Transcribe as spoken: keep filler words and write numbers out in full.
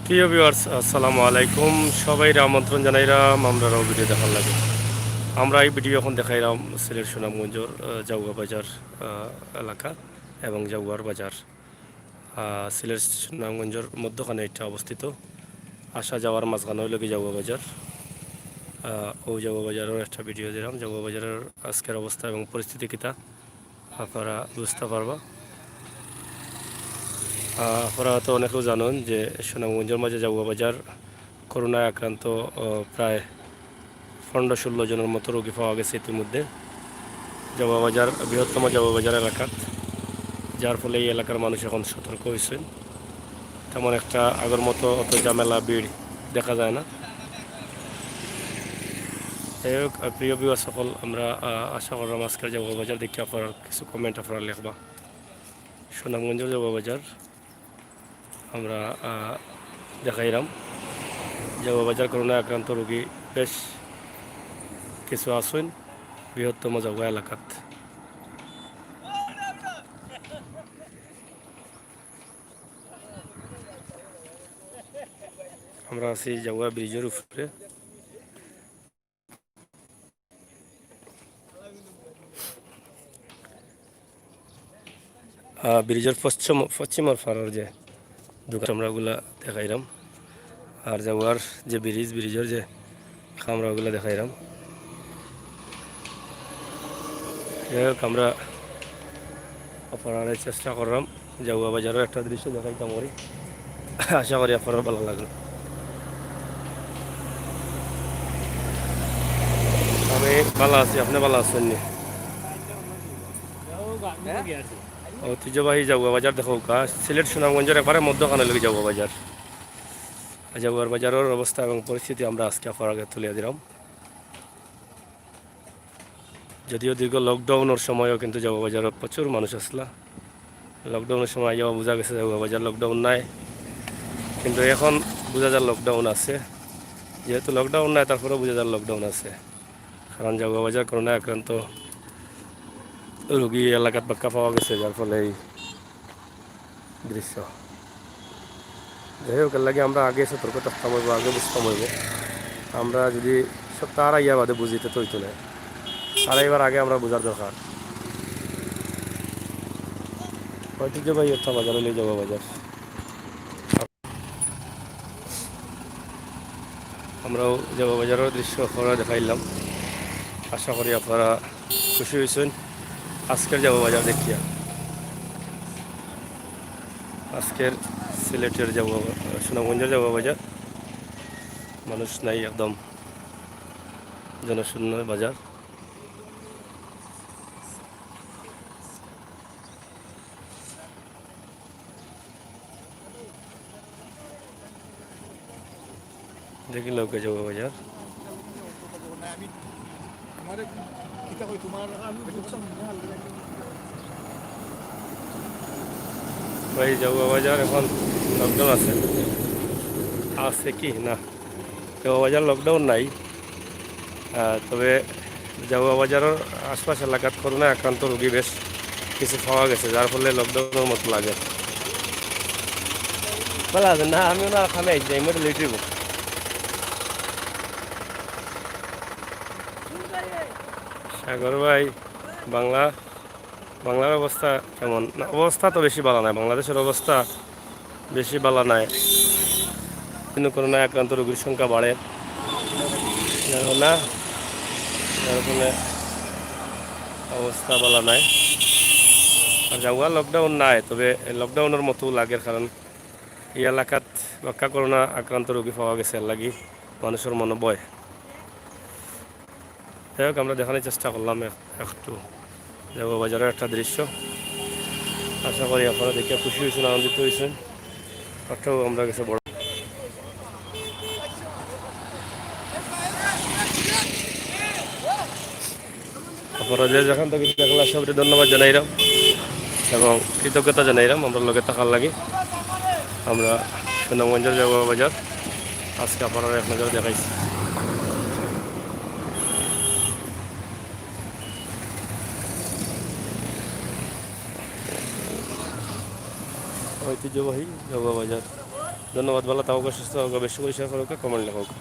প্রিয় ভিউয়ার্স, আসসালামু আলাইকুম। সবাইরে আমন্ত্রণ জানাইরাম আমরার ভিডিও দেখার লাগি। আমরা এই ভিডিও এখন দেখাইরাম সিলেট সুনামগঞ্জর, আহ, জাউয়া বাজার, আহ, এলাকা এবং জাউয়ার বাজার। আহ, সিলেট সুনামগঞ্জর মধ্যখানে এটা অবস্থিত। আসা যাওয়ার মাঝখানে অইলো গি জাউয়া বাজার। আহ, ও জাউয়া বাজারর একটা ভিডিও দিরাম, জাউয়া বাজারর আজকের অবস্থা এবং পরিস্থিতি কিতা। আপনারা বুঝতা পারবা। আহ, আপনারা তো অনেকেউ জানইন যে সুনামগঞ্জর মাঝে জাউয়া বাজার করোনায় আক্রান্ত, আহ, প্রায় পনেরো ষোলো জনর মতো রোগী পাওয়া গেছে ইতিমধ্যে জাউয়া বাজার, বৃহত্তম জাউয়া বাজার এলাকাত, যার ফলে এই এলাকার মানুষ এখন সতর্ক অইছইন। তেমন একটা আগর মতো অত ঝামেলা ভিড় দেখা যায় না। যাই হোক, আহ, প্রিয় ভিউয়ার্স সকল, আমরা, আহ, আশা করলাম আজকের জাউয়া বাজার দেখি আপনারা কিছু কমেন্ট আপনারা লেখবা। সুনামগঞ্জর জাউয়া বাজার আমরা, আহ, দেখাইরাম। জাউয়া বাজার করোনা আক্রান্ত রোগী বেশ কিছু আছইন বৃহত্তম জাউয়া এলাকাত। আমরা আছি জাউয়া ব্রিজর উপরে। আহ, ব্রিজর পশ্চিম, পশ্চিমর পাড়র যে দোকান আমরা ওগুলা দেখাইরাম, আর জাউয়ার যে ব্রিজ, ব্রিজর যে কামরা ওগুলা দেখাইরাম। যাই হোক, আমরা আপনারারে চেষ্টা করলাম জাউয়া বাজারর একটা দৃশ্য দেখাইতাম করি। আশা করি আপনারার ভালা লাগলো। আমি ভালা আছি, আপনে ভালা আছইন নি? ঐতিহ্যবাহী জাউয়া বাজার দেখউক্কা, সিলেট সুনামগঞ্জর একবারে মধ্যখানে অইলো গি জাউয়া বাজার। জাউয়ার বাজারর অবস্থা এবং পরিস্থিতি আমরা আজকে আপনারার আগে তুলিয়া দিলাম। যদিও দীর্ঘ লকডাউনর সময়ও কিন্তু জাউয়া বাজারো প্রচুর মানুষ আছলা। লকডাউনর সময় আইয়াও বুঝা গেছে জাউয়া বাজার লকডাউন নাই, কিন্তু এখন বুঝা যার লকডাউন আছে। যেহেতু লকডাউন নাই, তারপরেও বুঝা যার লকডাউন আছে, কারণ জাউয়া বাজার করোনা আক্রান্ত রোগী এলাকাত বাক্কা পাওয়া গেছে, যার ফলে এই দৃশ্য। যাই হোক, এর লাগি আমরা আগে সতর্ক থাকতাম অইবো, আগে বুঝতাম অইবো। আমরা যদি সব তারা আইয়া বাদে বুঝি, তে তো অইতো নায়। তারা আইবার আগে আমরা বুঝার দরকার। ঐতিহ্যবাহী একটা বাজার অইলো জাউয়া বাজার। আমরাও জাউয়া বাজারর দৃশ্য আপনারারে দেখাইলাম। আশা করি আপনারা খুশি অইছইন আজকের জাউয়া বাজার দেখিয়া। আজকের সিলেটের জাউয়া বা-, সুনামগঞ্জর জাউয়া বাজার, মানুষ নাই, একদম জনশূন্য বাজার। দেখিলাউক্কা জাউয়া বাজার। ভাই, জাউয়া বাজার এখন লকডাউন আছে, আছে কি না? জাউয়া বাজার লকডাউন নাই। আহ, তবে জাউয়া বাজারর আশপাশ এলাকাত করোনায় আক্রান্ত রোগী বেশ কিছু পাওয়া গেছে, যার ফলে লকডাউনর মতো লাগে। ভালা আছে না? আমি ওনার খামে আইছি, আমি ওটা লেট হইব। সাগর ভাই, বাংলা, বাংলার অবস্থা কেমন? না, অবস্থা তো বেশি ভালা নায়, বাংলাদেশের অবস্থা বেশি ভালা নায়। কিন্তু করোনায় আক্রান্ত রোগীর সংখ্যা বাড়ে, যার ফলে, যার ফলে অবস্থা ভালা নায়। আর জাউয়া লকডাউন নাই, তবে লকডাউনর মতো লাগের, কারণ এই এলাকাত বাক্কা করোনা আক্রান্ত রোগী পাওয়া গেছে, এর লাগি মানুষর মনো ভয়। যাই হোক, আমরা দেখানোর চেষ্টা করলাম এক-, একটু জাউয়া বাজারর একটা দৃশ্য। আশা করি আপনারা দেখে খুশি হয়েছেন, আনন্দিত হয়েছেন। অর্থাৎ আমরা গেছে বড় আপনারা যে যেখান থেকে দেখলা, সবাইকে ধন্যবাদ জানাইলাম এবং কৃতজ্ঞতা জানাইলাম আমরার লগে থাকার লাগি। আমরা সুনামগঞ্জর জাউয়া বাজার আজকে আপনারারে এক নজর দেখাইছি। ঐতিহ্যবাহী জাউয়া বাজার। ধন্যবাদ, ভালা থাকউক্কা, সুস্থ থাকউক্কা, বেশি করি শেয়ার করউক্কা, কমেন্ট লেখউক্কা।